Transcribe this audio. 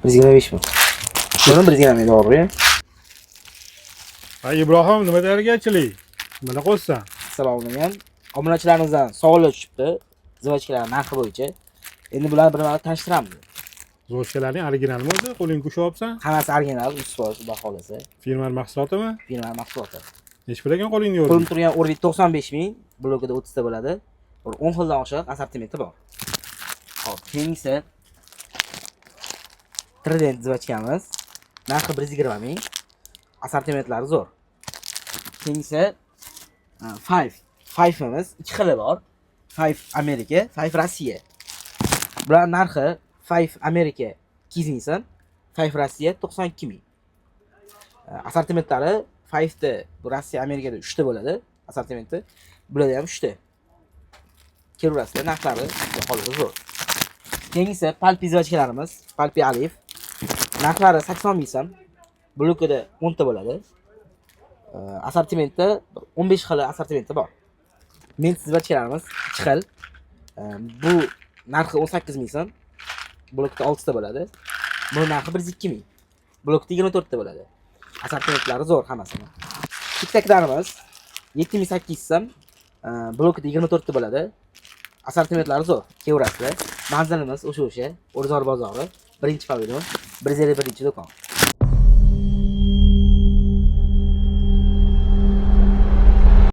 125 ming. Buni 120 ming, to'g'ri? Ha, Ibrohim, nima tayyorgarchilik? Nima qo'shsan? Assalomu alaykum. Obunachilarimizdan savollar tushibdi. Жвачка lar narxi bo'yicha. Endi bularni bir-bir tanishtiramiz. Жвачка larning originalmi o'zi? Qo'lingga ushlab? Hammasi original, 100%, xudo xohlasa. Firma mahsulotimi? Firma mahsuloti. Nechi pul ekan qo'lingda Qo'lim yo'rdi? turgan Orbit 95 ming, blokida 30 ta bo'ladi. Bir 10 xildan oshiq assortimenti bor. Hop, keyingisi Trident жвачка miz. Narxi 120 ming. Assortimentlari zo'r. Keyingisi Five. Five'imiz ikki xili bor. Five Amerika, Five Rossiya. Bular narxi Five Amerika 200 ming so'm, Five Rossiya 92 ming. Assortimentlari Five'da bu Rossiya, Amerikada 3 ta bo'ladi assortimenti. Bularda ham 3 ta. Kelaverasizlar, narxlari xudo xohlasa zo'r. Keyingisi Palpi жвачка larimiz, Palpi Alif. Narxlari 80 ming so'm. Blokida 10 ta bo'ladi. Assortimentda 15 xil assortimenti bor. Mint жвачка larimiz 2 xil. Bu narxi 18 ming so'm. Blokda 6 ta bo'ladi. Buni narxi 102 ming. Blokda 24 ta bo'ladi. Assortimentlari zo'r hammasini. Tiktaklarimiz 7800 so'm. Blokida 24 ta bo'ladi. Assortimentlari zo'r. Kelaverasizlar. Manzilimiz o'sha, O'rozor bozori, 1-pavilyon, 151-do'kon.